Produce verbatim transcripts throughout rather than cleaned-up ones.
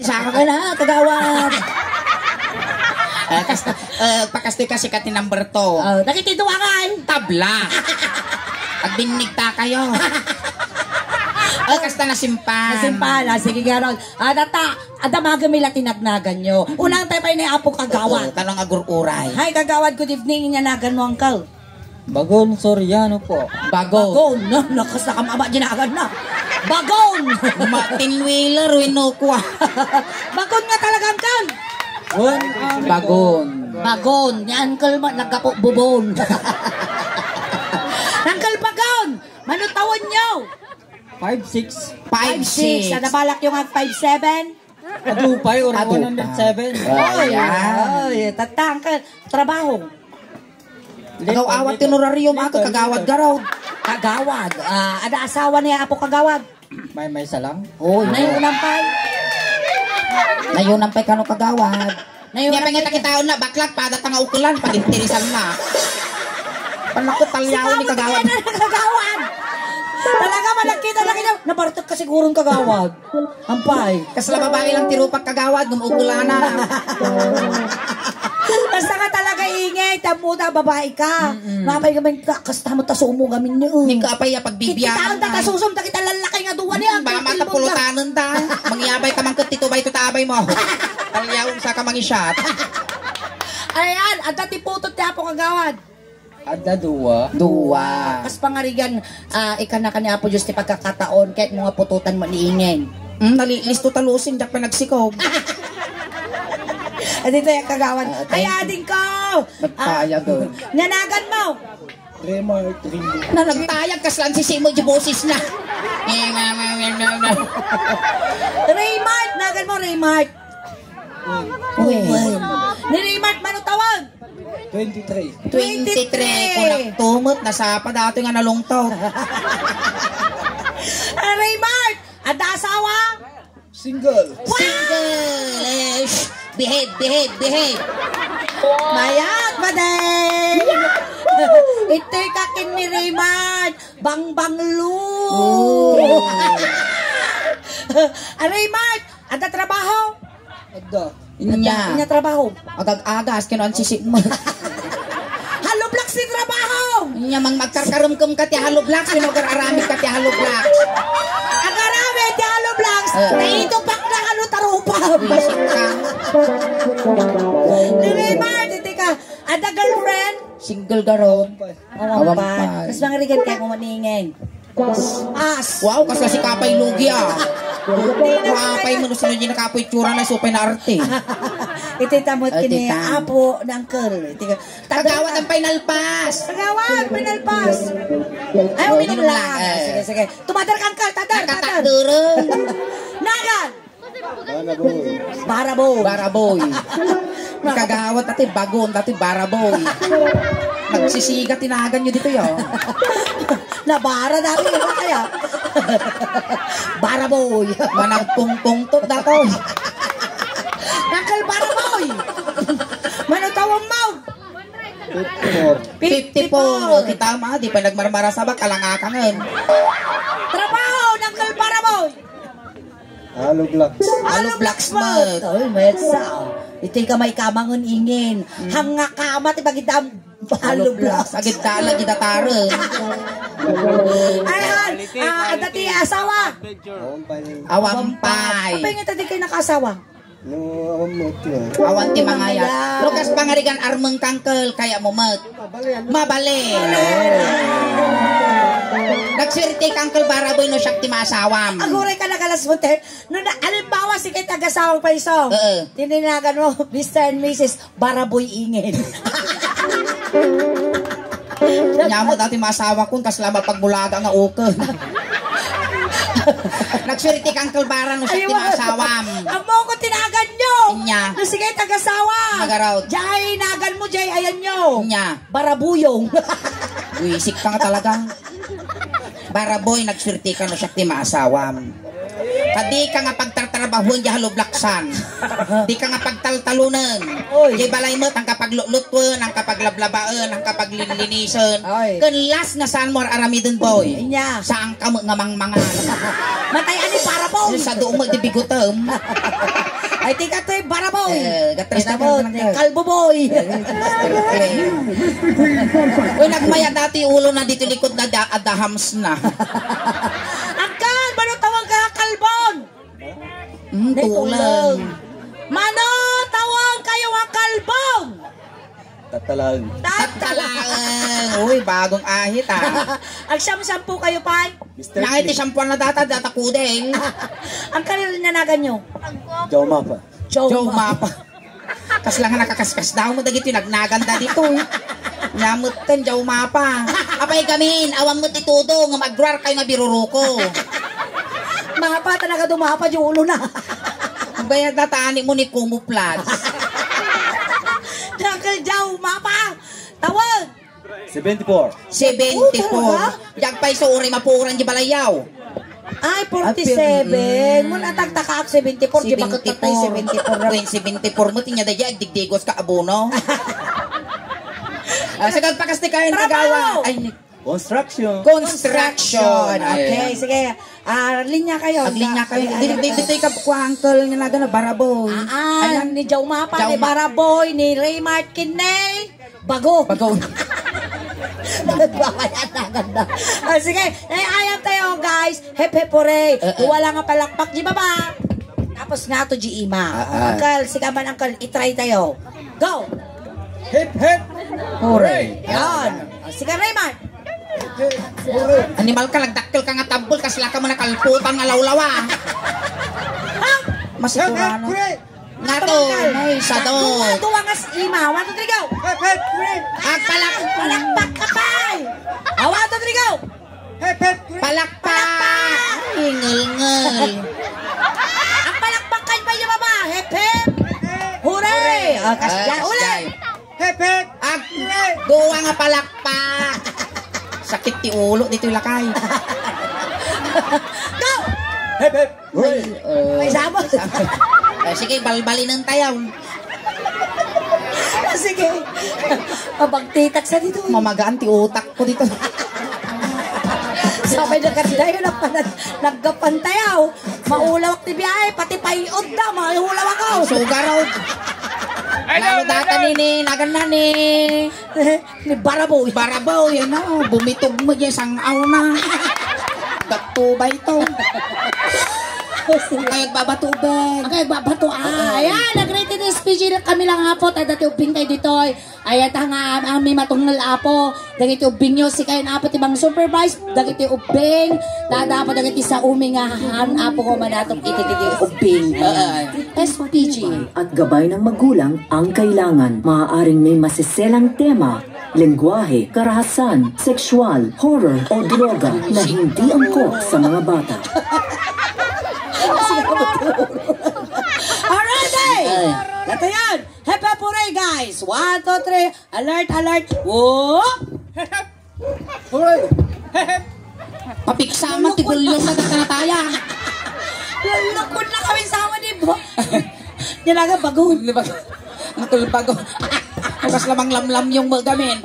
Sa akin na, kagawad. Eh, kas-, eh, pakastoy ka sikat ni number two. Oh, nakitiduangan. Tabla. Agbinnigta kayo. Eh, kasta nasimpan. Nasimpan. Ah, sige, Garod. Ah, data, adda maga may latinagnagan nyo. Unang tayo pa ni Apo Kagawad. Oo, tanong agur-uray. Hi, Kagawad. Good evening. Inyanagan mo, Uncle. Bagon Soriano po. Bagon. Bagon. Na, lakas na kamama, ginagan na. Bagon. Martin Wheeler, winukwa. Bagon nga talaga, Uncle. Bon, ah, Bagon. Bagon. Ni Uncle mo, nagkapo bubon. Uncle Bagon, manutawon nyo. Five six. Five six. Five six. Ano balak yung ag five seven? Adupay, or Adupay. One hundred seven. Ay, Ayan. Ay, tatang ka. Trabaho. Agaw awat ti honorarium, ah, kagawad garaw. Kagawad. Ah, ada asawa niya, Apo Kagawad. May, may isa lang? Oh, nayunan pay. Nayunan pay kano, kagawad. Nayunan Niya pay pangita kitaon na, baklat, pada tanga ukulan, pag-interisan na. Panakot talyaw ni kagawad. Kagawad. Talaga, malagkita lagi niya. Nabartek ka siguro, kagawad. Ampay. Kasla babae lang ti rupak, kagawad, ngem ukulana. Basta ka talaga ingay, tammo ta, babae ka. Mm-mm. Napay ka man ka, kasta mo ta sumo gamin niyo. Ni ka apay ya pagbibiyanan. Kitaon ta, ta susum, ta kita lalaki nga duwa niya. Baka mata pulutanen ta. Mangyabay ka man ket ti tubay to tabay mo. Talyaw sa ka mangisyat. Ayan, adda ti putot ti Apo Kagawad. Adda dua. Dua. Kas pangarigan, ah, ikana ka ni Apo Diyos ti pagkakataon, kahit mga pututan mo ni Ingen. Mm, nali-, listo ta lusin, diak pa nagsikog. Adi tayo, kagawad. Ah, Ay, thank you. Ading ko! Nagpayag, Ah, oh. Nanagan mo! Remar Trinidad. Na nagtayag, kaslan si Simo di boses na. Raymart! Nagan mo, Raymart! Uy. Ni Raymart, mano tawag? Twenty-three. Twenty-three. Twenty-three. Kunak tumot, nasapa dati nga nalungtog. Ah, Raymart, adda asawa? Single. Wow! Single. Eh, shh. Behave, behave, behave. Mayat, maday. Ito'y kakin ni Raymart. Bangbanglo. Oh. Ah, Raymart, adda trabaho? Adda. Inya. Inya trabaho. Agag-agas, kino ang sisik mo? Hollow blocks ni trabaho! Inya, mang magkarkarumkum ka ti hollow blocks, kino agar-aramid ka ti hollow blocks? Agar-aramid ti hollow blocks, Eh. Naitupak na hollow tarupa. Wisit ka. Dili, Mar, diti ka. Ada girlfriend? Single garot. Awan Awan pa. pa. Mas mangrigan kaya kung maningin. As. Wow, kasla si Kapay Lugi, ah. Kapay mo, sino di na kapoy tsura na, supay na arte. Iti tamot Ay, kini tita. Apo ng Uncle. Iti ka. Kagawad ang final pass. Kagawad, final pass. Ay, uminom Uminom lang. lang, eh. Sige, sige. Tumadar ka, Uncle. Tadar, tadar. Nakatakdurong. Nagan. Baraboy. Baraboy. Baraboy. Kagawad, dati bagon, dati baraboy. Nagsisiga, tinagan nyo dito, yo. Nabara dati, iba kaya. Baraboy. Managpungpungtot dako. Uncle Baraboy. Manutawang mo. Fifty-four. Fifty-four. O, kita ma, di pa nagmarmarasabak, alangakangen. Trabaho ng Uncle Baraboy. Hollow blocks. Hollow blocks, Mat. Ay, metsa. Ito'y kamay kamangun ingin. Mm. Hanga kama, ti bagidam. Hollow blocks. Agid dala, gidataren. Ayan, ah, dati asawa. Awan pay. Awan pay. Apay nga tadi kayo nakasawa? No, awan mo ito, ah. Awan ti mangayat. Lukas pangarigan armeng kangkel, kaya mo met. Mabali. Nagswerte kangkel Baraboy no siak ti masawam. Aguray ka nagalas mo, te. No na, alimbawa, sige, taga-sawang paiso. Oo. Tininagan mo, Mister and Missus Baraboy Ingin. Nyamo dati masawa kun kasla mapagmulaga nga uken. Nagswerte kang kalbara no siak ti masawam. Amo ko tinagan nyo. Nya. No sige, taga-sawa. Magaraw. Jay, nagan mo, Jay, ayan nyo. Nya. Barabuyong. Wisik ka nga talaga. Baraboy, nagswerte ka no siak ti masawam. Ta dika nga pagtartrabahoen diay haloblaksan. Dika nga pagtaltalonen. Oy. Diay balay met, ang kapaglutlutoen, ang kapaglablabaen, ang kapaglinlinisen. Oy. Ken last nga saanmo ar-aramiden, boy. Ania? Saanka met nga mangmangan. Matay ani, Baraboy. Sadu met diay bigutem. Ay, tika toy, Baraboy. Eh, gatres ka Inabo, lang, eh, kalbo boy. Uy, nagmayat dati ulo na dito likod na da-, adahams na. Angkel, mano tawag ka, kalbon? Hmm, Nay tulang. Tulang. Mano tawag kayo nga kalbon? Tatalang. Tatalang. Uy, bagong ahit, ah. Agsamsampo kayo, pay? Mister Nangiti Clean. Sampuan na data, data kudeng. Angkel, nanagan nyo? Jaumapa. Jaumapa. Jaumapa. Kasla nga nakakaskas daw mo dagiti nagnaganda dito, eh. Nia metten, jaumapa. Apay gamin, awan met ti tudo nga agruar kayo nga biruruko. Mapa talaga dumapa di ulo na. Ang bayad na tani mo ni Kumu Floods. Uncle Joe, mapa! Tawag! Seventy-four. Seventy-four. Oh, talaga? Diag pay sa uray mapuran di balayaw. Ay, forty-seven. Ah, pero, mm. Mun atagtaka ak seventy-four, di ba? Seventy-four. Katay seventy-four. Wen, seventy-four mo, tinya da diag, digdigos ka, abono. Ah, sagad pa kasti kayo, Trabaho! Nagawa. Ay, ni- Construction. Construction. Construction. Ay. Okay, sige. Ah, linya kayo. Aglinya kayo. Ay, di, ay, di, ay. Dito ikaw kuha, uncle, nga naga na Baraboy. Ah, ah, ayan. Ni Jaumapa, ni Jauma- Baraboy, ni Raymart, kinay. Bago. Bago. Nagbabayad na ganda. Ah, sige. Eh, ayam tayo, guys. Hep, hep, hooray. Eh, eh. Wala nga palakpak di baba. Tapos nga to, G E ma. Ah, ah. Uncle, sige man, uncle, itry tayo. Go! Hep, hep! Hooray! Yan. Ah, sige, Raymond. Hep, hep! Hooray! Animal ka, nagdakkel ka nga tambol, kasla ka mo nakalputan nga lawlawa. Ha? Hep, hep! Hooray! Nga to, Uncle. Nay, sado. Duwa, duwa nga s-, ima. One, two, three, go! Hep, hep, hooray! Agpalak-, palakpak ka, pay! Ah, one, two, three, go! Hep, hep, hooray! Palakpak! Palakpak! Ay, ngel-ngel. Ang palakpak kayo pa yung baba. Hep, hep! Hep, hep! Hooray! Hooray! Ah, kasya. Ay, ulit! Kasya. Hep, hep! Ag-, hooray! Duwa nga palakpak! Sakit ti ulo, dito lakay. Go! Hep, hep! Uy, uh, may sabot. Eh, sige, balbalin ang tayaw. Sige. Pabagtitak sa dito. Mamagaan ti utak ko dito. Sabay na kadayo na pa nag-, naggapan tayaw. Maulawak ti biyahe, pati payod da, maulawak ako. Ang sugar, oh. Hello, Lalo data hello. Ni, ni, nagan na ni. Ni Baraboy. Baraboy, yan na, oh. Bumitog mo dyan, sang-aw na. Gatubay to. Ang kayag babato, ubeng. Ang kayag babato, ah, oo. Ayan, nag-rated S P G na kami lang, apo, at dati ubing tayo dito, eh. Ay, at ang, ah, ang may matunggal, apo, dagiti ubing nyo, sikayan, apo, ti bang supervise, dagiti ubing, dada, apo, dagiti sa umi nga han, apo, ko manatok, iti, iti ubing. Ayan. S P G. At gabay ng magulang ang kailangan. Maaaring may masiselang tema, lengguwahe, karahasan, sexual, horror, o droga na hindi angkop sa mga bata. Alright, eh! Ay. Ito yan! Hep, hep, hooray, guys! One, two, three. Alert, alert! Whoa! Hooray! Hep, hep! Papiksaman ti gulyo sa tatanataya. Lulukod na kami sa awan ni Bo. Nilaga bago. Di ba? Ang tulbago. Bukas lamang lamlam yung magamin.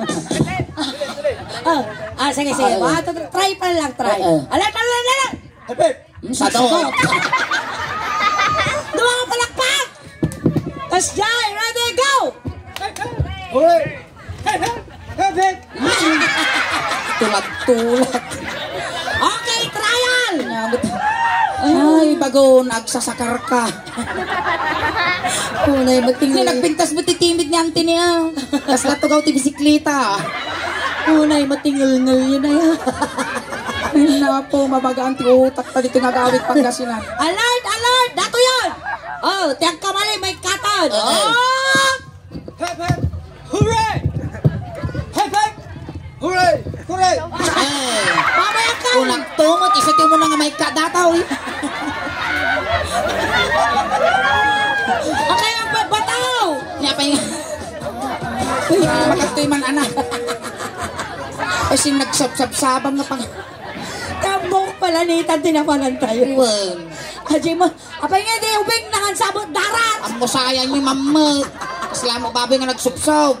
Ah, ah, sige, sige. Ah, oo. Ba, ito, try pa lang, try. Oo. Alert, alert, alert! Hep, hep! Hmm, sado. Duwa nga palakpak! Kasjay, ready, go! Hooray! Hep, hep! Hep, hep! Tulag-tulag. Okay, trial! Ay, bago, nagsasakar ka. Unay, matingil. Nagpintas mo ti timid ni auntie niya. Kasla tugaw ti bisikleta. Unay, matingil-ngil yun na yan. Ay, napo, mabagaan ti utak ta dito nagawit Pangasinan. Alert! Alert! Dato yun! Oh, tiyang kamali, may katan. Okay. Oh! Hep, hep! Hooray! Hep, hep! Hooray! Hooray! Ay. Mamaya ka! Kung nagtungot, isa ti mo na nga may kadataw, eh. Ang kaya ang babataw! Niya pa yung... Uy, makatoy man, anak. Kasi nagsabsabsabang nga pang... Tambok pala ni Tante na pala tayo. Well. Ajay mo, apay nga di ubing na nga sabot darat. Ammo sayan ni mamma. Kasla mo baboy nga nagsupsop.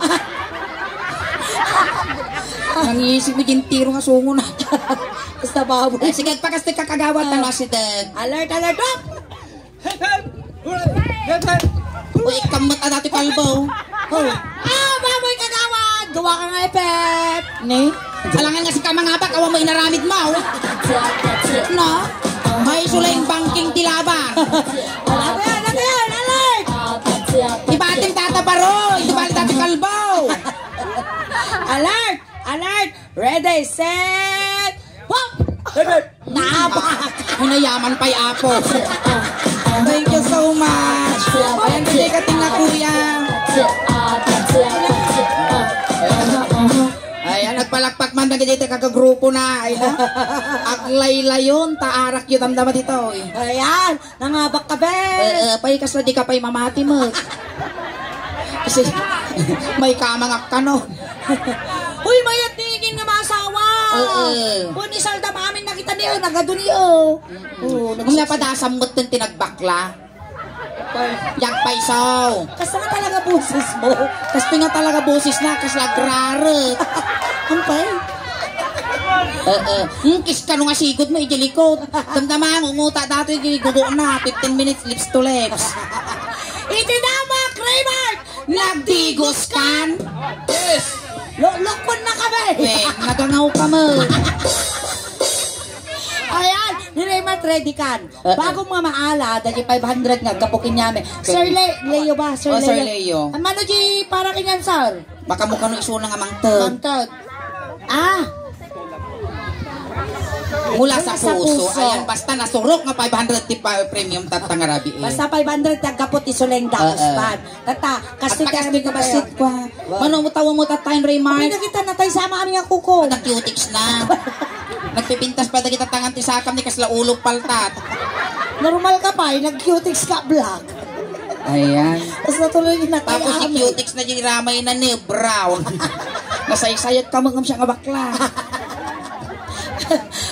Nangisig mi din tiro nga sungo na. Basta baboy. Eh, sige, pagkastig ka kagawad na Ah. nasidag. Alert, alert, oh! Uy, kamot a dati kalbo. Oh. Ah, baboy kagawad! Gawa ka nga effect! Ne? Alangan nga si kamangabak, awa mo inaramid mo. No? May sulaing bangking ti laban. Ano yan? Ano yan? Alert! Ibating tata baro, ito bali dati kalbo. Alert! Alert! Ready, set, hop! Alert! Nabak! Ay, nayaman pa'y apo. Thank you so much. Ayan, hindi ka tingnan, kuya. Ayan, nagpalakpak man na ganyan, kakagrupo na. Ay na. Aglaylayon, taarak yun, damdama dito. Ayan, nangabak ka, be. Eh, eh, pay, kasla di ka pa'y mamati mo. Kasi, may kamangak ka, no? Uy, mayat ni Ingin nga masawa. Oo. Uy, ni Saldam amin nakita niyo, nagado niyo. Oo, Kung napadasam mo itong tinagbakla. Yak paiso. Kasta nga talaga boses mo. Kasta nga talaga boses na, kasla grare. Ampay? Oo. Hmm, kis ka nung asigod mo, idilikot. Damdama, ngunguta dato, igigugo na. Fifteen minutes, lips to lips. Iti dama, Kramer! Nagdigos kan? Yes! Lo-, lokon na kami! Wen, nagangaw ka mo. Ayan, ni Raymart, ready kan. Oo. Bago mo maala, dahil five hundred nga, gapu kinyami. Sir Le-, Leo ba? Sir Oh, Sir Leo. Leo. Ang mano di para kinyan, sir? Baka mo kano isuna nga mangtag. Mangtag. Ah! Mula sa Mula sa puso. puso. Ayan, basta nasurok nga five hundred ti pa-, premium tatta nga rabii. Basta five hundred ti aggapu ti suleng da, Oo. usbad. Tata, At kastig takas kami di kabasit kayo. kwa. Wow. Mano mo tawa mo tatayin, Raymart? Pinakita na tayo sa amin nga kuko. Ada cutics na. Nagpipintas pa dagita tangan ti sakam ni kasla ulo paltat. Normal ka pa, eh, nag-cutics ka, black. Ayan. Tapos natuloy ni Natay Tapos Amin. i-cutics na di ramay na ni brown. Nasaysayat ka mo ngam siya nga bakla.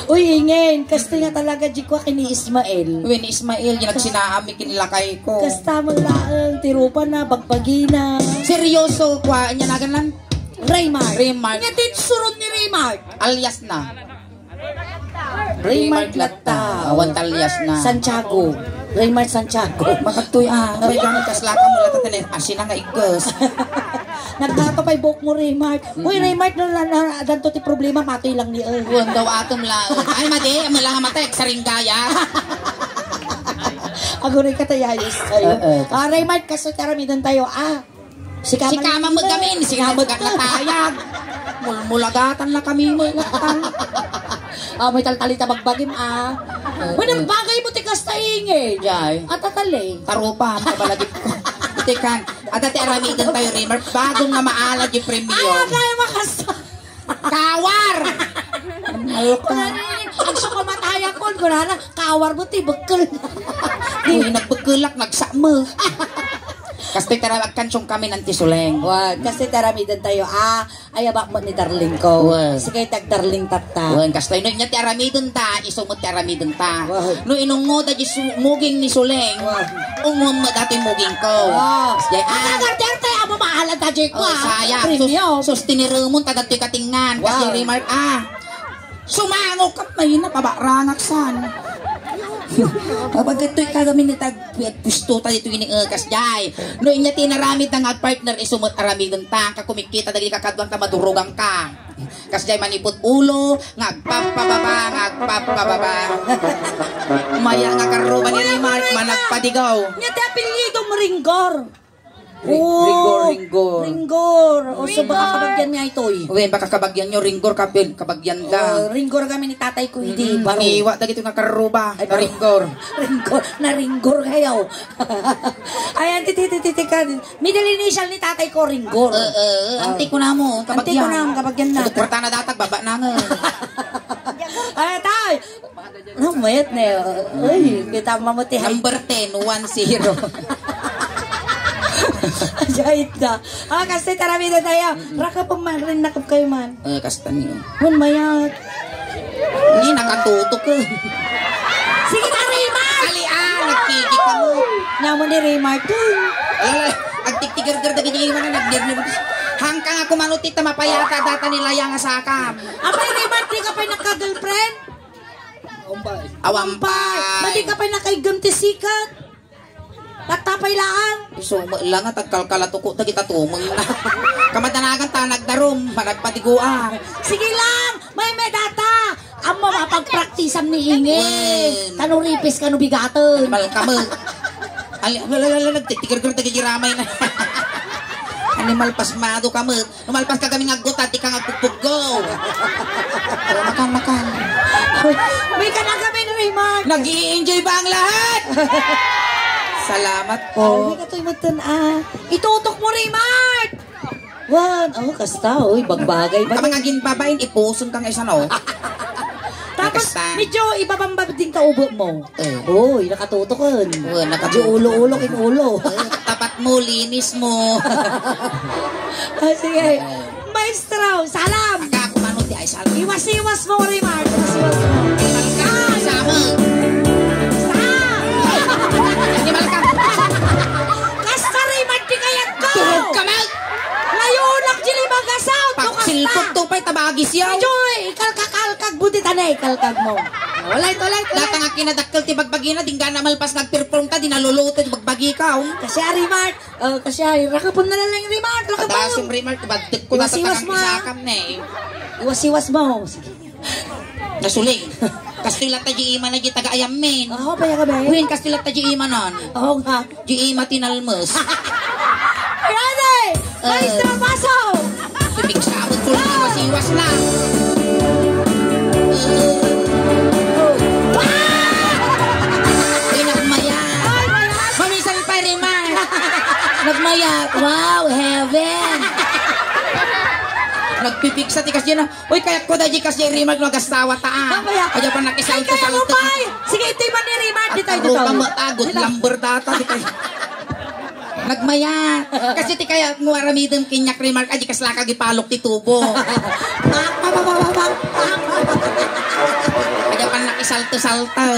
Uy, Ingen, kastoy nga talaga di ko kini Ismael. Wen Ismael, yung nagsinaam, ikinilakay ko. Kasta mo laeng, tirupa na, bagbagi na. Seryoso, kwa, anya nagan lang? Raymart. Raymart. Nga din suron ni Raymart. Alias na. Raymart Latta. Awan alias na. Santiago. Raymart Santiago. Makagtoy, ah, may gamit kas laka mo, lata tene, asin na nga igos. Nagbato pa'y buhok mo, Raymart. Uy, Mm-mm. Raymart, no, na, na, danto ti problema, matoy lang ni, eh. Huwag daw atom lang. Ay, madi, ang lang matay, saringgaya. Aguray ka tayo, ayos tayo. Oo. Ah, Raymart, kaso tara, midon tayo, ah. Si Kama Si Kama lang mo yun. gamin, si Kama Kama mo. natayag. Mul-, mulagatan na kami mo, natang. Ah, may taltalita bagbagim, ah. Oo. Uy, nagbagay mo, tikas ta ingin. Jay. At tatali. Tarupa, ang kabalagip ko. Tekan, adati aramidon tayo, Raymart. Bago nga maalad yung premium. Ay, agay, makasa. Kawar! Ano ka? Kunana, ang suko matayag ko, kunana, kawar mo, ti, bekkel. Uy, nagbekkelak, nagsakmo. Kastoy tara, agkansyong kami ng tisuleng. Wag, kasi tara, midan tayo, ah, ay, abak mo ni darling ko. Wag. Sige, tag darling tatta. Wag, kastoy, no, inya ti aramidon ta, iso mo ti aramidon ta. Wag. No, inungo da, di su-, muging ni Suleng. Wag. Ungom mo dati muging ko. Wag. Sige, ah. Ang arte, amo maalat, da, di ko, Oh, ah. saya. Premium. Sus-, sus, tinirumon, taga ti katingan. Wag. Kasi remark, ah. Sumango ka, may napabarangak san. Kapag ito'y kagamin ni tag-, pusto ta dito ini, eh, kasjay. No, inya tinaramid na nga partner, isumot aramidon ta, kakumikita dagiti kakaduan ta, madurugan ka. Kasjay manipot ulo, nga agpapababa, nga agpapababa. Maya nga karruba ni Remark, managpadigaw. Nga ti apelyido mo, Ringgor. Ring-, Oh, Ringgor, Ringgor. Ringgor. O, so, baka Ringgor. kabagyan niya ito, eh. Wen, baka kabagyan nyo, Ringgor, kapil-, kabagyan da. Oh, Ringgor kami ni tatay ko, hindi, Mm, baro. Iniwa, dagito nga karruba, Ay, baro. Ringgor. Ringgor, na Ringgor kayo. Ayan, titi, titi, titi, ka. Middle initial ni tatay ko, Ringgor. Eh, eh, Ah. anti ko na mo, Anti ko kabagyan. na, kabagyan na. Ito, kwarta na datag, baba na nga. Ay, tay! No, mayat na yun. Uy, kita mamutihan. Number ten, one zero. Ajay da. Ah, kasi taramida tayo. Mm-mm. Raka pa man, rin nakap kayo man. Eh, kasta niyo. Hun, mayat. Ni, nakatutok eh. Sige na, Rima! Ali, ah, nagkiki ka mo. Namo ni Ray Martin. Ala, agtigtigargar dagiti imana, nagdirnirnir. Hangka nga kumano ti ta mapayata data ni Laya nga sakam. Apay, Ray Martin, di ka pay nagka-girlfriend? Awampay. Madi ka pay nakaiggem ti sikat. Tattapay laang. Isu, lang at agkalkalatuko, dagita tumeng na. Kamadanagan ta nagdarum, managpatiguan. Sige lang, may may data. Ammo mapagpraktisam ni Ingin. Wen. Tano ripis kano bigaten. Animal ka mo. Al-, wala, wala, wala, nagtitigargar, tagigiramay na. Animal pasmado ka mo. Numalpas ka kami nga agguta, di ka nga agpugpuggo. Makan, makan. May ka na kami, Raymond. Nag-i-enjoy ba ang lahat? Salamat po. Ay, may katoy mo dun, ah. Itutok mo, Raymond! Wan, oh, kasta, uy, bagbagay ba? Kami nga ginbabain, ipuson ka nga isa, no? Tapos, kasta. Medyo ibabamba din ka ubo mo. Eh. Uy, nakatutok yun. Oh, nakatutok. Medyo ulo-ulo, kin ulo. Eh, tapat mo, linis mo. Ah, sige. Eh. Maestro, salam! Aka, kumano ti ay salam? Iwas-iwas mo, Raymond. Iwas-iwas mo. Animal ka, ah, sama. Sa? Animal ka. Kasta, Raymond, di kayat ko! Turog ka, Mel! Layonak, Jilly Magasaw! Pagsilpot to pa'y tabagis yaw. Joy, ikalkakalkag mo, di tanay, ikalkag mo. Walay, walay, walay. Datang a kinadakkel ti bagbagina, dingga na malpas nagperform ka, di naluluto ti bagbagi ka, oh. Kasi, Raymond, Oh, kasi ay, rakapon na lang, Raymond, rakapon. Adasem, Raymond, badtek ko na. Iwas-iwas mo, ah. Isakam na eh. Iwas-iwas mo. Sige. Nasuling. Kastoy latta di ima na di taga Ayamin. Oo, paya ka ba? Win, kastoy latta di ima non. Oo nga. Di ima tinalmes. Ready? Eh. Maestro, paso! Pipigsa mo, tuloy, iwas-iwas na. Ay, nagmayat. Ay, mayat. Mamisan pa, Rima. Nagmayat. Wow, heaven. Nagpipigsa, tikas dyan, ah. Uy, kaya ko da di kasi Rima, nagastawa ta, ah. Mamaya. Kaya pa nakisalto-salto. Ay, kaya mo, pay. Sige, ito'y man ni Rima. Dito, dito. At ang rupa mo, ah, good lumber data, dito. Nagmayat. Kasi ti kayat mo aramidem kaniak, Remark, adi kasla ka agipalok ti tubo. Adi pan nakisalto-salto.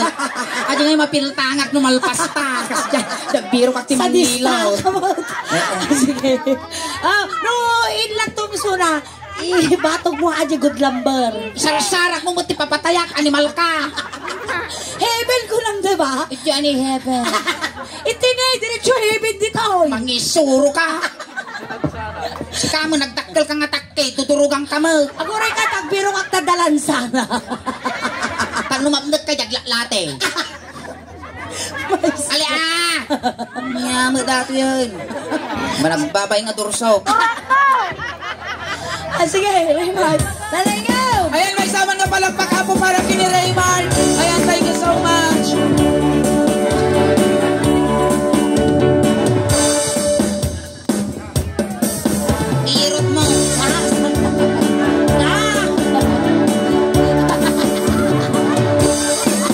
Adi ngay mapiltangak no malpasta. Kasi dyan, nagbiro ka ti Manila. Sadista ka mo. Sige. Ah, no, in lang tumsuna. Ibatog mo, adi good lumber. Sarsarak mo, mo ti papatayak, animal ka. Heaven ko lang, di ba? Iti ani heaven. Iti na, diretso heaven dito. Mangisuro ka. Sika mo, nagdakkel ka nga takke, tuturugan ka mo. Aguray ka, tagbiro ka ta dalan sana. Pag lumapnek ka, daglaklate. Ali, ah! Nya, mo dato yan. Managbabay nga durso. Ah, sige, Raymond. Talaga! Ayan, may saman nga palakpak, apo, para kini Raymond. Ayan, thank you so much. Irot mo. Ah! Ah!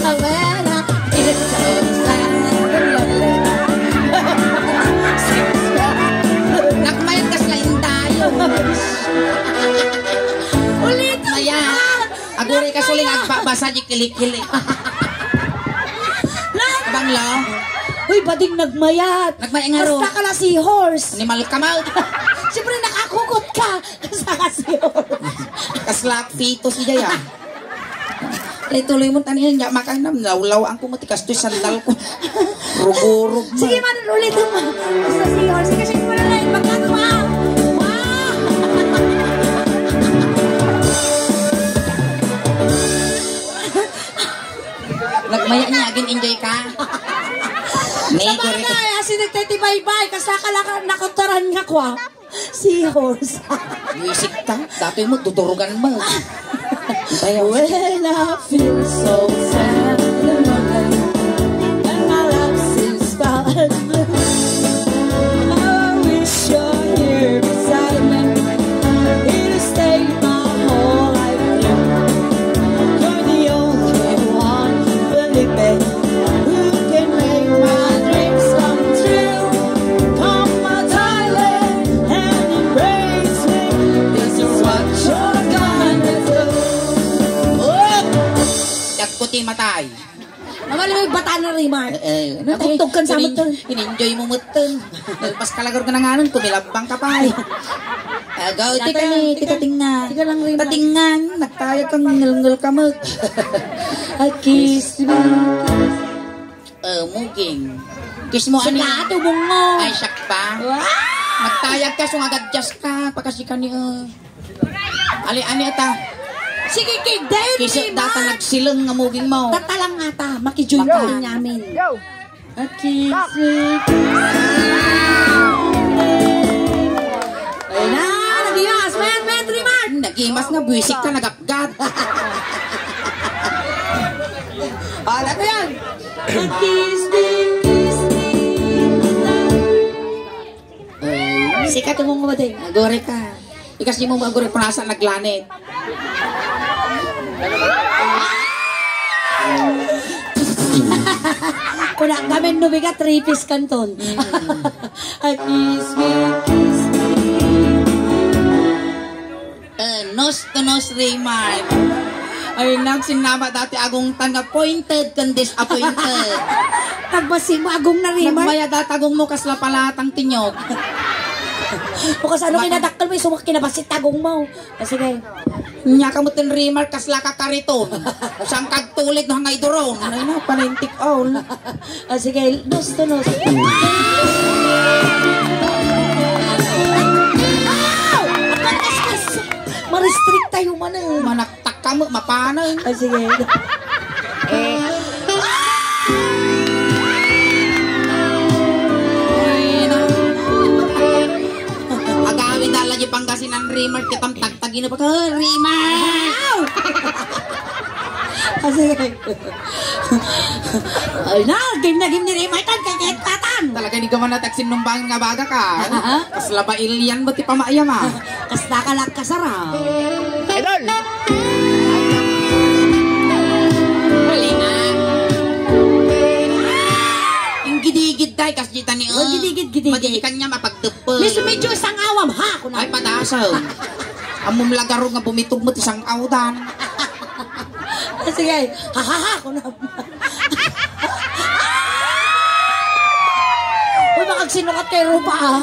Awena, it's so sad. Nakmayat kas lain tayo. Ulit. Ayan. Aguray ka suling agbabasa di kilikili. Bangla. Uy, bading nagmayat. Nagmayat nga ro. Basta ka na seahorse. Animal ka, ma. Siyempre, nakakukot ka. Basta ka seahorse. Kaslak fetus iya ya. Ay, tuloy mo taniyan, ya, makanam, lawlaw, ang kumati, kastoy sandal ko. Rugurog mo. Sige man, ulit mo. Basta seahorse. Sige, sige mo na lang. Pagkano, ma? Ma! Nagmaya niya, agin enjoy ka. Sa bagay, asin nagtetibaybay, kasakala ka nakotoran nga kwa. Seahorse. Music ka, dati mo, tuturugan mo. Tayo. When I feel so sad and my life seems bad, I wish you're here beside me. It'll stay my whole life through. You're the only one, believe me, who can make my dreams come true. Come, my darling, and embrace me. This is what you're gonna do. Dagko ti matay. Naguttog kan sa Ini-, amuton. In-enjoy mo mutten. Nalpas ka lagar ka na nga nun, kumilabang ka pa eh. Agaw, tika ni, tika tingan. Tika lang, Rima. Tatingan, nagtayag kang ngelngel ka met. A kiss me. Eh, muging. Kiss mo, ani? Sika, tubong mo. Ay, siak pa. Wow! Nagtayag ka, sung agadjas ka, pakasi ka ni, eh. Ali, ani ata? Sige, kay Dave Kiso Lima. Data nagsileng nga muging mo. Tatalang nga ta, makijoin Baka. Ka rin namin. Go! A kiss me, kiss me. Ayun na, nagimas, men, men, Rimar. Nagimas nga, buwisit ka, nagapgat. Ah, ano yan? A kiss me, kiss me. Ay, sikat mo mo din. Agore ka. Ikas di mo agore, punasa, naglanit. Kuna, gamin no bigat, three piece kanton. Mm. A kiss me, kiss me. Eh, nose to nose remark. Ay, nagsinama dati agong tan nga pointed kan disappointed. Nagbasi mo, agong na remark. Nagmaya dati agong mo kasla palatang tinyog. O kasano Maka- kinadakkel mo, isumak kinabasit agong mo. Ah, sige. Nya ka mo ten remark, kasla ka kariton. Saan kagtulid no hangay duron? Ay na, panintik on. Ah, sige, nose to nose. Ow! Marestrict tayo man eh. Manaktak ka mo, mapanang. Ah, sige. Eh. Ay, na. Agawid ala di Pangasinan remark, kitang tagtagin na pa ka, remark! Ow! Ah, sige. Ay na, game na game ni Rimay tan, kay kay tatan. Talaga ni gaman na tagsinumbang nga baga ka. Aha. Kasla ba ilian mo ti pamaayam, ah? Kasla ka lang kasara. Idol! Halina. Ang gidigid tayo, kas di tani, oh, gidigid, gidigid. Madidikan niya mapagdep. Miss, medyo isang awam, ha? Kuna. Ay, padasaw. Ammom lagaro nga bumitog mo ti sang-awdan. Sige. Ha, ha, ha, kuna. Uy, makagsinukat kay Rupa, ah.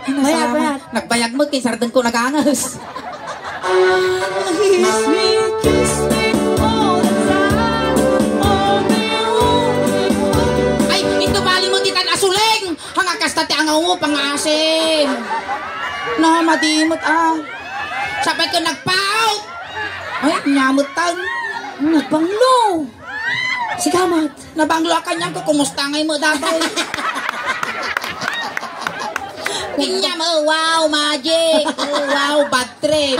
Maya, maya. Nagbayag mo, kay sardeng ko nagangas. Kiss me, kiss me all the time. Oh, me, oh, me, oh. Ay, ito bali mo, di tan asuling. Hanga kasta ti angaw mo, pangaasim. Namadimot, ah. Sapay ko nagpaot. Ay, nyamot tan. Nagbanglo. Sigamat. Nabanglo a kanyam ko, kumusta ngay mo datoy? Kanyam, oh, wow, magic. Oh, wow, bad trip.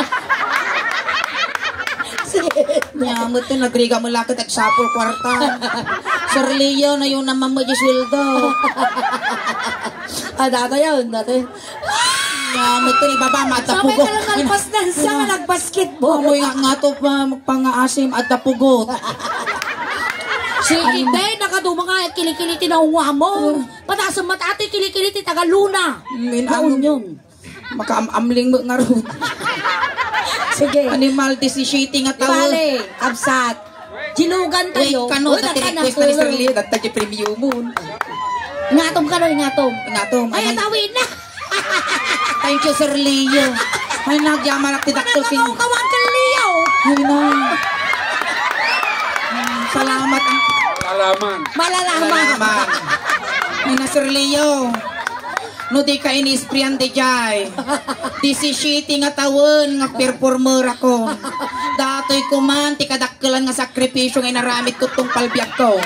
Nyamot to, nagriga mo lakad at sapul kwarta. Sir Leo, na yun naman mo di sweldo. Ah, data yun, data yun. Nyamot to, ibaba, mata pugo. Sabay ka lang nalpas na siya nga nagbasketball. Amoy nga, nga to pa, pangaasim, at pugot. Si Inday, nakaduma nga, kilikili, tinawa mo. Pataas ang mata, ate, kilikili, ti taga Luna. Min, La ang Union. Makaam-amling mo nga ron. Sige. Animal, disisiti nga tao. Bale, absat. Jinugan tayo. Wait, kano, uy, dati request na ni Sir Leo, dati di premium mo. Ngatom ka, no, ngatom. Ngatom, ay, ay. Atawin na. Thank you, Sir Leo. Ay, nagyaman ak ti dakkel kin- Nakaw ka, Uncle Leo. Ay, na. Salamat. Malalaman. Malalaman. Malalaman. Ay, na, Sir Leo. No di ka inisprian di jay. Disisiti nga tawen nga performer ako. Datoy ko man ti kadakkelan nga sakripisyo nga inaramid ko tungpal biag ko.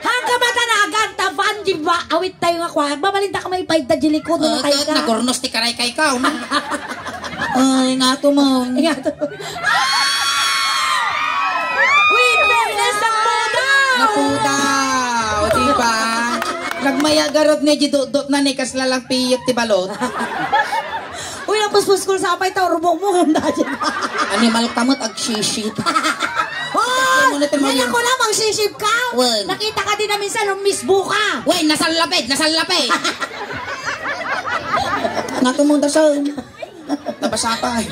Hangga matanagan ta, Van, di ba? Awit tayo nga kwa. Mabalinda ka may paida di likod, oh, matay ka. Nagurnos ti karay kay ka, no? Ay, nga to man. Nga to. Wait, fairness, napudaw! Napudaw, di ba? Nagmayagarot ni Jidot-dot na ni kasla lang piyet ti balot. Uy, napuspuskol sa apay ta, urbong mo, handa dyan. Animal ka mo't agsishit. Oh! Ano na, Termario? Ngayon ko na, magsiship ka? Wen. Nakita ka din namin sa lumisbo ka. Wen, nasallapit, nasallapit. Nga tumunda sa Nabasa pa eh.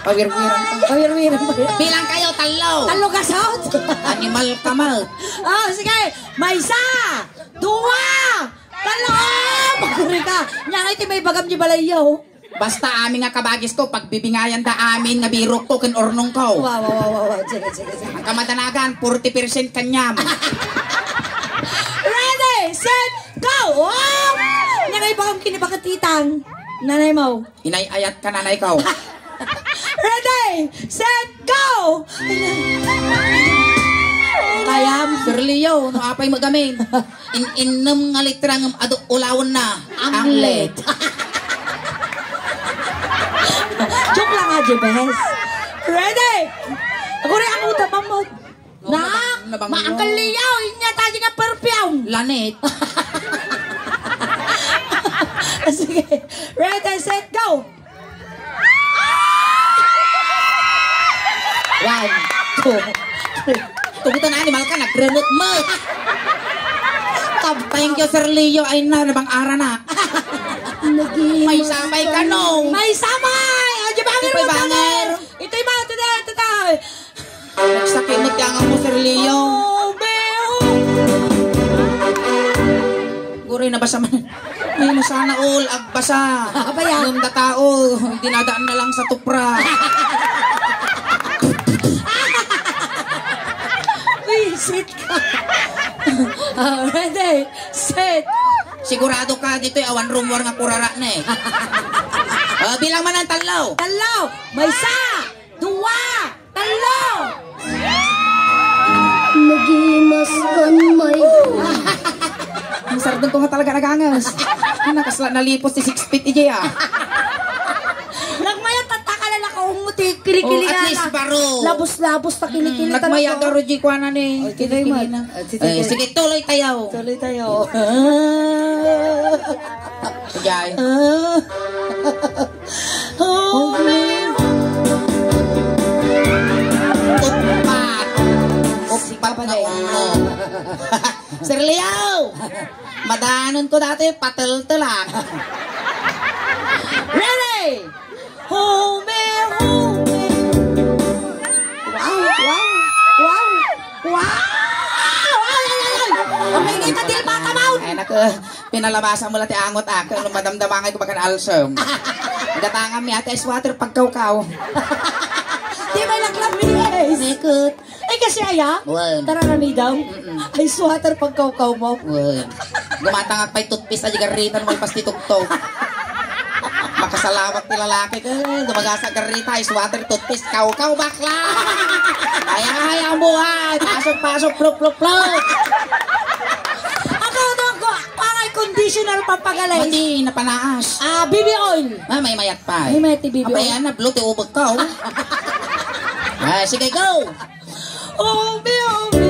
Pawirwiran pa. Pawirwiran pa. Bilang kayo, talo. Talo ka, South? Animal ka, ma. Oh, sige. Maysa, Dua! Tallo! Maguri ka! Nya nga iti maibagam di balayyo. Basta amin nga kabagisko, pagbibingayanda amin nga birokko ken urnongko. Wa, wa, wa, wa, wa. Sige, sige, sige. Ang kamadanagan, forty percent kaniam. Ready, set, go! Oh! Nya nga ibagam kinibakatitan. Nanaymo. Inay-ayat ka, nanayko. Ready, set, go! Kayam. Sir Leo, no apay met gamin? In-, innem nga litra ngem adu ulawenna. Amlet. Amlet. Joke lang nga, Jebes. Ready? Ako rin ang utam mo. Na, nabang-, nabanglo. Ma-, Uncle Leo, inya tayo nga perfume. Lanet. Sige. Ready, set, go! One, two, three. Tungtong animal ka, nagrenot mo. Tab-, thank you, Sir Leo. Ay na, nabang ara na. May sabay ka, no? May sabay! Ay, di ba, Ito, banger? Ito, ito, ito, ito. Nagsakit na tiyangan mo, Sir Leo. Oh, Beo! Guray, nabasa man. Ay, na sana all, agbasa. Apa yan? Nung datao, dinadaan na lang sa tupra. Wisit ka. Ah, ready, set. Sigurado ka dito, eh, awan rumor nga kurara na, eh. Ah, bilang man ang talo. Talo. May isa. Dua. Tallo! Nagimas kan may Ang sardeng ko nga talaga nagangas. Ano, kasla nalipos si six feet ije, ah. Nagmayat, tatakala na kaunguti, kilikili Oh, at na least lang. Baro. Labos-labos ta kilikili Mm, talaga. Nagmayat, Roger, kuha na ni. Oh, sige, kilikili Mar. Na. Ah, sige, Eh, sige. Sige, tuloy tayo. Tuloy tayo. Jai. Ah. Oh, man. Upat. Upat na ungo. Sir Leo! Madanon ko dati, pateltelak. Ready? Home, home. Wow, wow, wow, wow. Ay, ay, ay, ay. Ang may kita, dilbata, mount. Ay, naku. Pinalabasa mo lang ti angot, ah. Kaya madamdamangay ko bagan ulcer. Gatangan mi ate ice water pagkawkaw. Di may naglamis. Nekut. Ay, kasi aya? Wen. Tara, rami daw. Mm-mm. Ice water pagkawkaw mo. Wen. Gumatangak pa'y toothpaste, ay garritan mo, pasti tuktok. Makasalawak ti lalaki ka. Gumagasa garrita, ice water, toothpaste, kawkaw, bakla. Ay, ay, ang buhay. Pasok, pasok, plok, plok, plok. Ako, ako, ako, Pangay conditioner pampagalis. Mati, napanaas. Ah, B B oil. Ah, may mayat pa, eh. May mayat ti B B oil. Apay, ana, blue ti ubek ka, oh. Ah, sige, go. Obi, obi.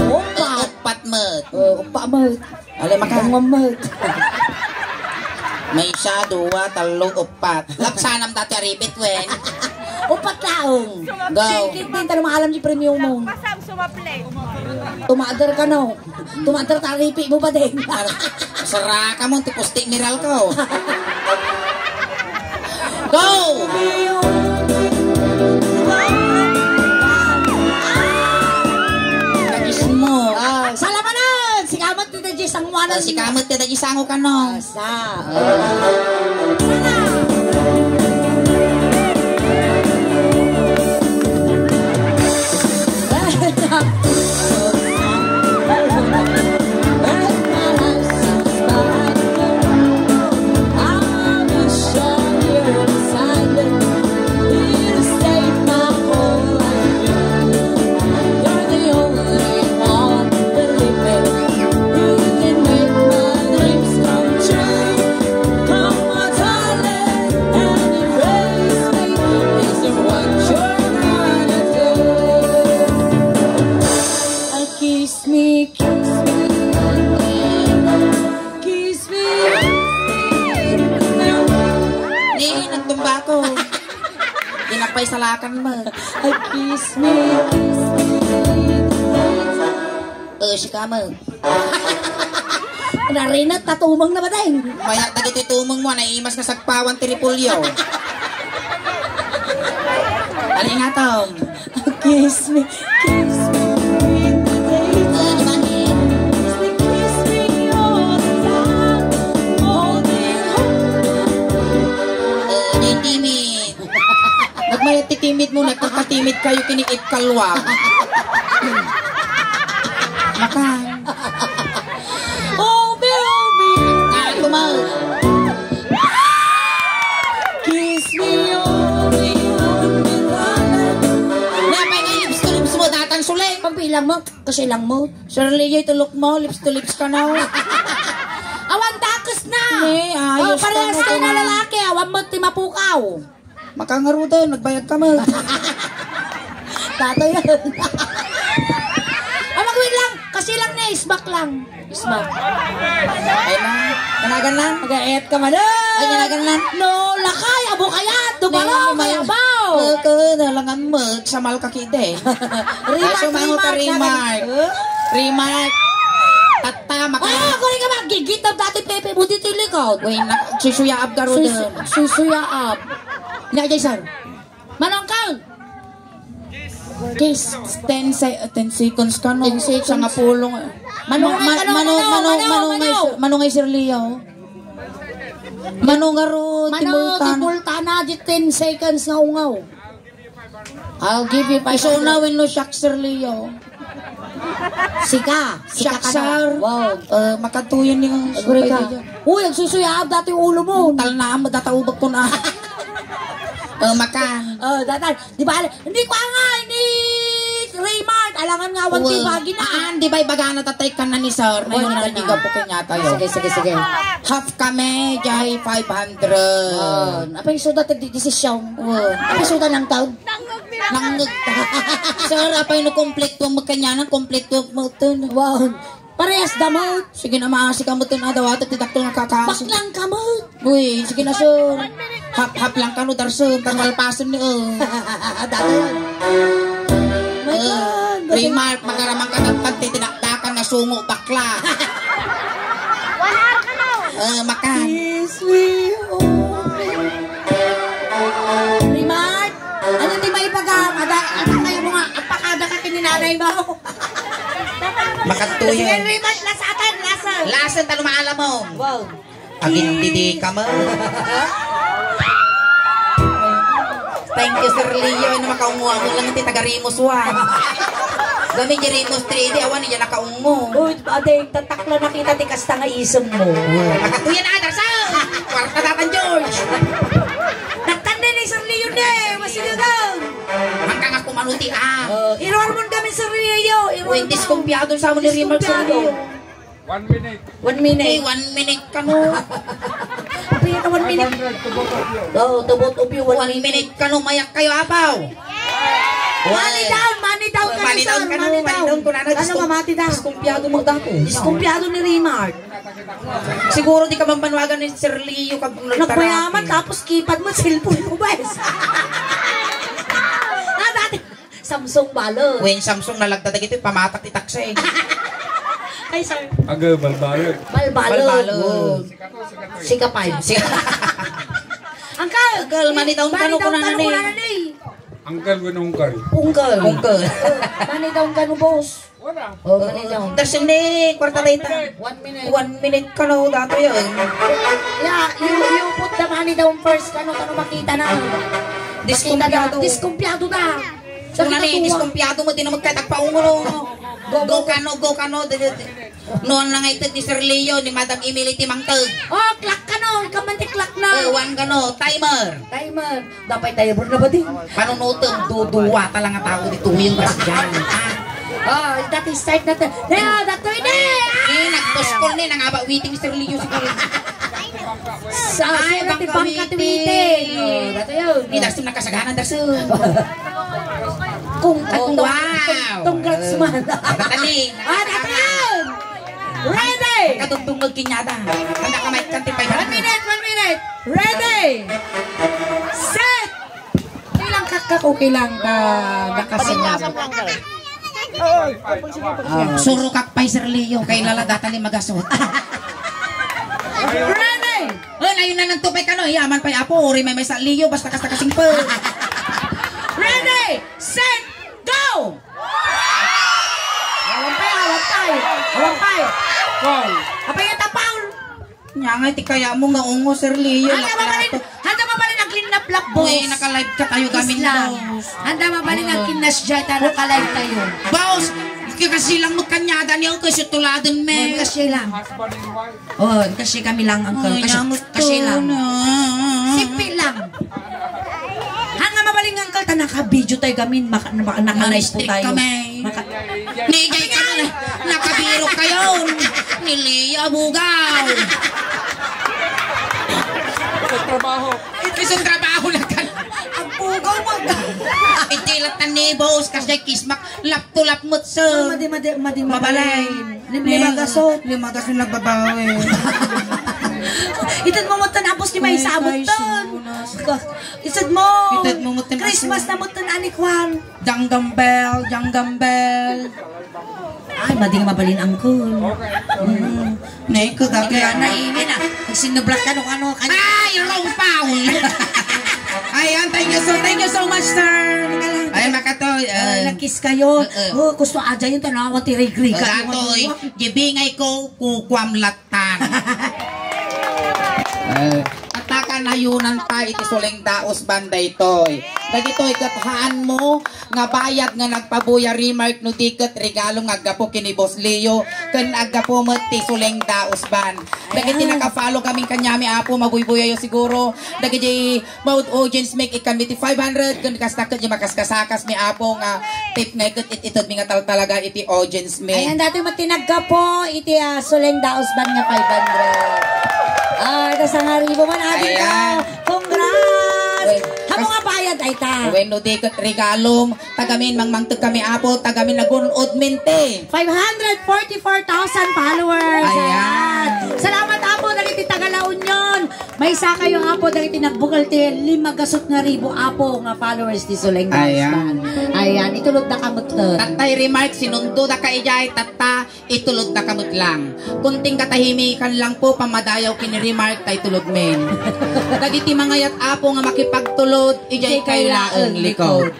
Upat. Upat met. Oh, upat met. Ali, maka. Ang umat. May isa, dua, tallo, upat. Lapsanam dati aripit, wen. Upat laong. Go. Sige, din, talo maalam di premium mo. Pasang sumaple. Tumader ka, no? Tumader, taripi mo ba din? Saraka mo, ti pusti miral ko. Go! Takis mo. Ah, salamanan! Sikamat ti dagiti sanguanan. Ah, sikamat ti dagiti sango kano. Sa. Come on, darling, and embrace me. Is what you're gonna do. Ah, kiss me, kiss me, kiss me. Ni, nagtumba ko. Di na pay salakan mo. Ay, kiss me, kiss me. Eh, si Kamo. Narinet, tatumeng na ba, deng? Maya, dagiti tumeng mo, naimas nga sagpawan ti repolyo. Alingatom. Kiss me, kiss me. Mit kayo kini it kalwag. Makan. Obi, obi. Nga, tumaw. Kiss me, obi, obi, obi. Napay nga lips to lips mo, datang suling. Pagbilang mo, kasi lang mo. Sir Leo, itulok mo, lips to lips ka na. Awan dakes na. Ni, ayos Oh, parehas ka kayo na na. Lalaki, awan mo ti mapukaw. Makangaruden, nagbayad ka met. Tato yan. Ah, mag-wait lang. Kasi lang na, isbak lang. Isbak. Ay na, kanagan lang. Mag-aet ka man. Ay, kanagan lang. No, lakay, abo kayat. Dumaro, Nang kay abaw. Ito, nalangan mo, samal ka kide. Remark, Ay, sumangot ka, remark, remark. Remark. Remark. Tatta, maka- Ah, kuri ka magigit ang dati pepe mo dito yung likod. Uy, na, susuyaab ka, Rodan. Sus-, susuyaab. Nya, Jay, sir. Manong Carl! Kiss. Ten se-, ten seconds ka, no? Ten seconds. Sangapulo nga. Mano, Ma-, ma-, mano, mano, mano, mano, mano, mano, mano, mano, nga, Sir Leo? Mano nga ro, Mano, timultan. Timultan na, di ten seconds nga ungaw. I'll give you five hundred. Iso na, wenno siak, Sir Leo. Sika, sika ka na. Siak, sir. Wow. Eh, makatuyan ni ang Agree ka. Uy, agsusuyaab dati ulo mo. Talnaan mo, data ubag ko na. Eh, makan. Oh, datan. Di ba, hindi ko angay ni Raymart. Alangan nga, awan Uy. Ti bagina. Ah, di ba, ibaga na tatay ka na ni sir? Na yun Wala na, na. Hindi ka po kanya tayo. Sige, sige, sige. Half kami, jay five hundred. Oh, apa yung suda ti desisyon? Uy. Apa yung suda ng taon? Nangngeg. Sir, apay no kompleto ang magkanyanan, kompleto ang magtun. Wow. Parehas damot. Sige na, maasi ka mo tun, adaw, ato, ti dakto nga kakasi. Baklang ka mo. Uy, sige na, sir. Hap-hap lang ka, no, darso. Pagmalpasan ni, oh. Dati yan. My Eh, God. Remark, magaraman ka ng pagtitinakdakan na sungo, bakla. Eh, makan. Kiss me, oh. Remark, ano ti maibaga? Ada, ada kayo mga apakada ka kininanay mo. Makatuyo. Sige, Remark, lasatan, lasan. Lasan, talo maalam mo. Wow. Agin didi ka mo. Thank you, Sir Leo. Ano makaunguan mo lang ti taga Rimus one. Kami di Rimus three, di awan iya nakaungo. Uy, ade, tatakla na kita ti kasta nga isem mo. Makatuyan na, Darso! Kwarta datan, George! Nagtanda ni Sir Leo ni, masigagang! Hanggang ako manuti, ah! Oh, iruar mo kami, Sir Leo! Iruar Uy, mo. Diskumpiado sa mo ni Remark, Sir Leo. Diskumpiado. One minute. One minute. Hey, one minute kano. Pia ka one minute. Five hundred to both of you. Oh, to both of you, one One minute. Minute kano, mayak kayo, apaw. Money down, money down, Oh, kano, money sir, down kano, money money down. Down, kunana, Ano diskum-, mamati da? Diskumpiado mo dako. Diskumpiado ni Remark. Siguro di ka mambanwagan ni Sir Leo kag Nagpayaman, tapos keypad mo, cellphone mo, guys. Ah, dati. Samsung balot. Wen Samsung nalagta dagiti pamatak ti taksi. Ay, sir. Aga, balbalot. Balbalot. Balbalot. Sika five. Sika. Uncle, Uncle, money down ka no, money down ka no, kunana ni. Kunana ni. Uncle, wen uncle. Uncle. Uncle. Money down ka no, boss. Oh, money down. Tapos ni, kwarta dayta. One minute. One minute kano, dato yan. Yeah, you, you put the money down first. Kano, kano makita na. Makita na. Diskumpiado. Diskumpiado na. Una ni, diskumpiado mo, di na magkatagpaungo, no? Go, go, go. Go kano, go kano. Di, di, di. Noon lang ito ni Sir Leo, ni Madam Emily ti mangteg. Oh, clock kano. Ikaw man ti clock na. Eh, one kano, timer. Timer. Dapat tayo, bro, na ba din? Panunutan, duduwa ta lang a tao dito, yung basta dyan. Ah, that is side na to. Yeah, that way na. Eh, nagpuskol ni, nangaba waiting Sir Leo siguro. Sa, Ay, sa bangka bangka waiting. Waiting. Oh, that yun. Ni Darso nakasagana, Darso. Kung, Oh, kung, wow. Congrats man. Kataling. Ah, that yun. Ready? Katugtungag kinyada. Ang nakamay kan ti five hundred. One minute, one minute. Ready? Set! Okay lang, kakak, okay lang ka, nakasingaw. Ah, suro kak pay, Sir Leo, kay lalagatan ni magasot. Ready? Oh, layo na nagtupay ka, no? Yaman pay, apo, uri may may sa Leo, basta kasta kasingpel. Ready, set, go! Awan pay, awan pay, awan pay. Foul. Apay, ita foul. Nya nga, ti kaya mo nga ungo, Sir Leo, Handa mabalin, naklato. Handa mabalin, naglinap Lakbos. Uy, naka-live ka tayo, gamin lang. Boss. Handa mabalin ang kinas dyan, ta naka-live tayo. Boss, kasi lang magkanyada niyo, kasi tuladan me. Kasi lang. Oh, kasi kami lang, uncle. Kasi, kasi lang. Sipi lang. Hanga mabalin, uncle, ta naka-video tayo, gamin, maka-, maka-, naka-live po tayo. Maka- Ni Jay ka na, nakabiro kayo. Ni Lea Bugaw. Trabaho. Isang trabaho na ka. Ang pugaw mo. Iti latan ni boss, kasi kismak, lap to lap mo, sir. Madi, madi, madi, mabalay. Limlimagasot. Limagasot nagbabawi. Itan mo mo tan, apos ni may sabot ton. Itan mo. Itan mo mo tan, Christmas na mo tan, anikwan. Janggam bell, janggam bell. Ay, mading mabalin, angkol. Mm. Nay ko, dati. Kaya na, ini na. Pag sinublat ka nung ano, kanya. Ay, wrong foul. Ayan, thank you so, thank you so much, sir. Ay, makatoy. Ay, nag-kiss kayo. Oo. Oh, gusto aja yung tanawan ti Ray Griga. Datoy, gibingay ko, kukwam latan. Ay. Atakan hayunan ta iti suleng daos ban daytoy. Dagitoy ket haan mo nga bayad nga nagpabuya Remark no di ket regalo nga aggapu ken ni Boss Leo ken aggapu met ti suleng daos ban. Dagiti naka-follow kami kaniami, Apo, mabuybuyayo siguro. Dagiti maud audience mi, ikkanmi ti five hundred ken kasta ket di makaskasakasmi, Apo, nga tip nga ket it-, itedmi nga taltalaga iti audience mi. Ayan, dati met ti naggapu iti, ah, suleng daos ban nga five hundred. Ah, ita sangaribo man, ading ka. Ayan. Congrats! Wen-, Amo nga bayad, ay ta. Wenno di ket regalom, tagamin mangmangteg kami, Apo, tagamin nagun-od minti. Five hundred forty-four thousand followers. Ayan. Ayan. Salamat, Apo, dagiti taga La Union. Maysa kayo, Apo, dagiti nagbukal ti lima gasut nga ribu, Apo, nga followers ti Suleng Daos Band. Ayan. Ayan, itulod da ka met. Tattay Remark, sinundo da ka idiay, tatta, itulod da ka met lang. Kunting katahimikan lang po, pamadayaw ken ni Remark, ta itulod men. Dagiti mangayat, Apo, nga makipagtulod, idiay kayo laeng likod.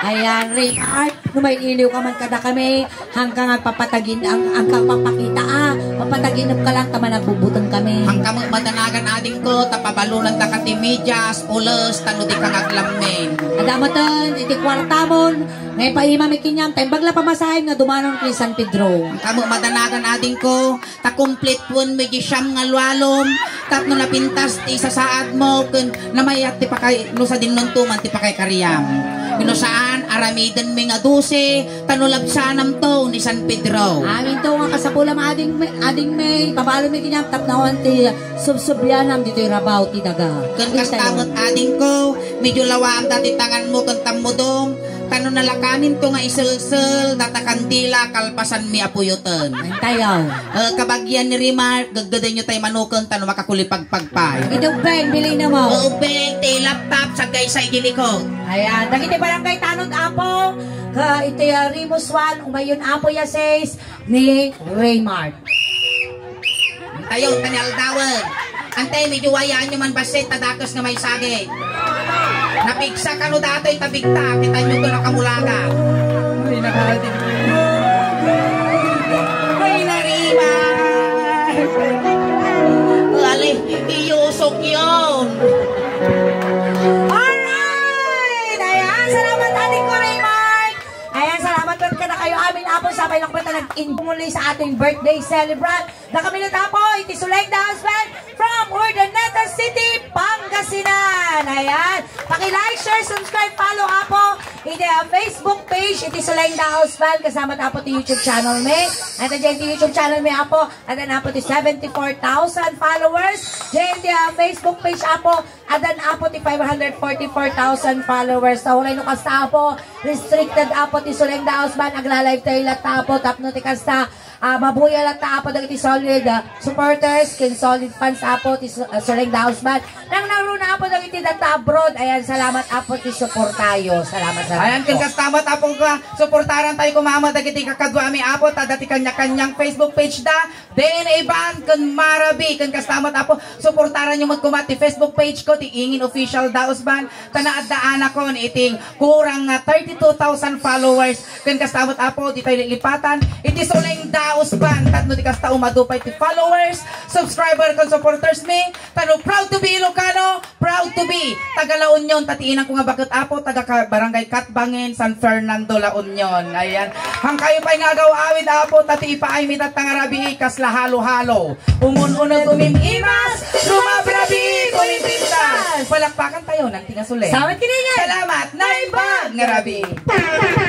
Ayan, Remark, no mailiw ka man kada kami, hangka nga papatagin-, ang, hangka papakita, ah, papataginep ka lang, ta managbubuteng kami. Hangka met madanagan, adingko, ta pabalonanda ka ti medyas, pules, tano di ka nga aglammen. Adda metten, iti kuartamon, nga ipaima mi kaniam, ta imbag la pamasahem nga dumanon ken San Pedro. Hangka met madanagan, adingko, ta kumpletuenmi di siam nga lualom, tapno napintas ti isasaadmo, ken namayat ti pakay-, no sadinonto man ti pakaykariam. Wenno saan, aramidenmi nga dose, ta no labsanamto ni San Pedro. Aminto nga kasapulam, ading May, ading May, pabalonmi kaniam, tapno awan ti subsublianam ditoy rabaw ti daga. Ken kasta met, adingko, medyo lawaam dati tanganmo ken tammudom, ta no nalakaminto nga iselsel, data kandila, kalpasanmi a puyoten. Antayaw. Eh, kabagian ni Remark, gaggadenyo tay manuken, ta no makakulipagpag pay. Iti ubbeng, bilin na mo. O, ubbeng, ti laptop, saggaysay di likod. Ayan, dagiti barangay tanod, Apo, ka iti, ah, Rimus Juan, umayon, Apo, ya seis, ni Remark. Tayo, tani aldawen. Antay, medyo wayaan nyo man bassit, ta dakes nga may saging. Napigsa kano datoy, tabigta, kita nyo ko nakamulaga. Ay, nakarating. Ay, nariba. Lali, iyusok yun. Alright! Ayan, salamat, Ate Kuray Mark. Ayan, salamat po kada kayo amin, Apo, sabay lang po ta nag-in-, muli sa ating birthday celebrant. Nakamilit, Apo, iti Suleng Daos Band from Urdaneta City, Pangasinan. Ayan. Paki-like, share, subscribe, follow, Apo, iti, ah, Facebook page iti Suleng Daos Band. Kasama, Apo, ti YouTube channel mi. At dyan ti YouTube channel mi, Apo. At, Apo, ti seventy-four thousand followers. Dyan ti, ah, Facebook page, Apo. Addan, Apo, ti five hundred forty-four thousand followers. Sa ulay no kasta, Apo, restricted, Apo, ti Suleng Daos Band. Agla-live tayo latta, Apo, tapno ti kasta, ah, mabuya latta, Apo, dagiti solid, ah, supporters, ken solid fans, Apo, ti Su-, ah, Suleng Daos Band. Nangnangruna, Apo, dagiti datta abroad. Ayan, salamat, Apo, ti suportayo. Salamat, salamat. Ayan, ken kasta met, Apo, nga suportaran tayo koma met dagiti kakaduami, Apo, ta adda ti kanya-kanyang Facebook page da. D N A Band ken Marabi, ken kasta met, Apo, suportaran nyo met koma ti Facebook page ko, ti Ingin Official Daos Band, ta naaddaanakon iti kurang nga thirty-two thousand followers, ken kasta met, Apo, di tayo lilipatan iti Suleng Daos Usban, tapno di kasta umadu pay ti followers, subscriber, ken supporters mi, tapno proud to be Ilocano, proud to be taga La Union, ta ti inangko nga baket, Apo, taga ka-, Barangay Katbangin, San Fernando, La Union. Ayan. Hangkayo pay nga agaw-awid, Apo, ta ti ipaaymi tatta nga rabii, kasla halo-halo. Umun-uneg, umim-imas, rumabrabii, kumintintas. Palakpakan tayo ng tingasuli. Salamat kinayan. Salamat, naimbag nga rabii.